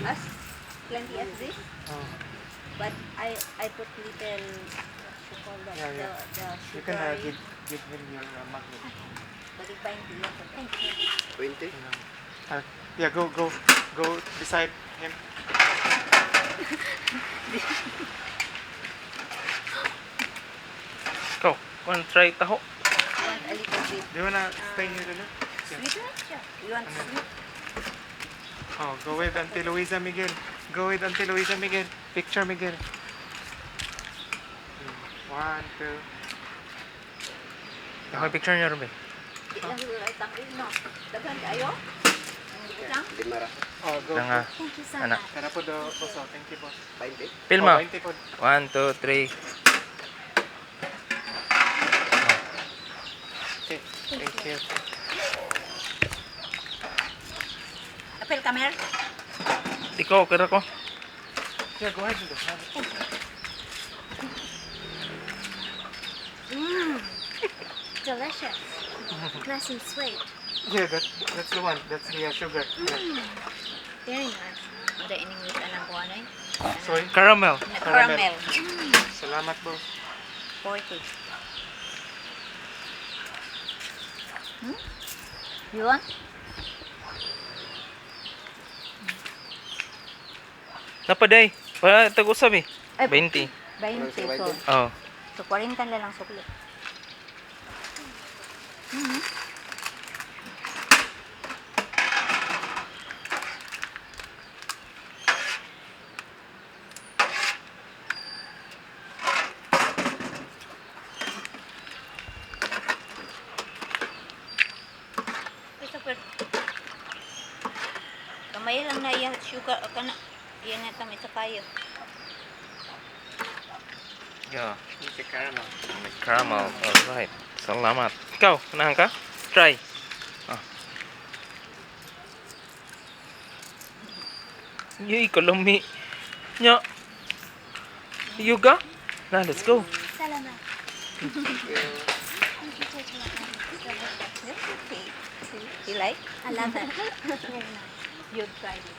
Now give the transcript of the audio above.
As plenty as this, Oh, but I put little, what you call that, the You can sugary. give him your magnet. Balik 20 yan. Thank you. 20? You know. Yeah, go go go beside him. Ikaw, wanna try taho? You want a little bit Do you wanna stay here, Lulu? Yeah. sweet? You want sweet? Oh, go with Auntie Luisa, Miguel. Go with Auntie Luisa, Miguel. Picture, Miguel. One, two. Ako picture niya, Ruby. Di lang siguro ay tangil, no? Daghan kayo? Ang butang? Lima ra. Oh, go. Lang, ah. Thank you so Anak. much. Tara po do, boss. Oh, thank you, boss. 20? Pilma. Oh, 20 po. 1, 2, 3. Okay, thank you. Apel kamer? Ikaw, kira ko. Yeah, go ahead, Lulu. Have it. Delicious. Nice and sweet. Yeah, that's the one. That's the sugar. Yeah. Very nice. Wala in English anang kuha na eh. Soy. Caramel. Caramel. Caramel. Salamat, boss. 40. You want? Napaday. Wala, tag-usap eh. Ay, 20. 20. So, Oh. so 40 na lang sukli. Ito pero kamay lang na iya sugar o kana iya na kami sa kayo. Yeah. It's a caramel. Caramel. Alright. Salamat. Ikaw, kanahan ka? Try. Ah. Yay, kalami. Nya. Yuga? Na, let's go. Salamat. Thank you, Tito. It's delicious. Okay. You like? I love it. Very nice. You tried it.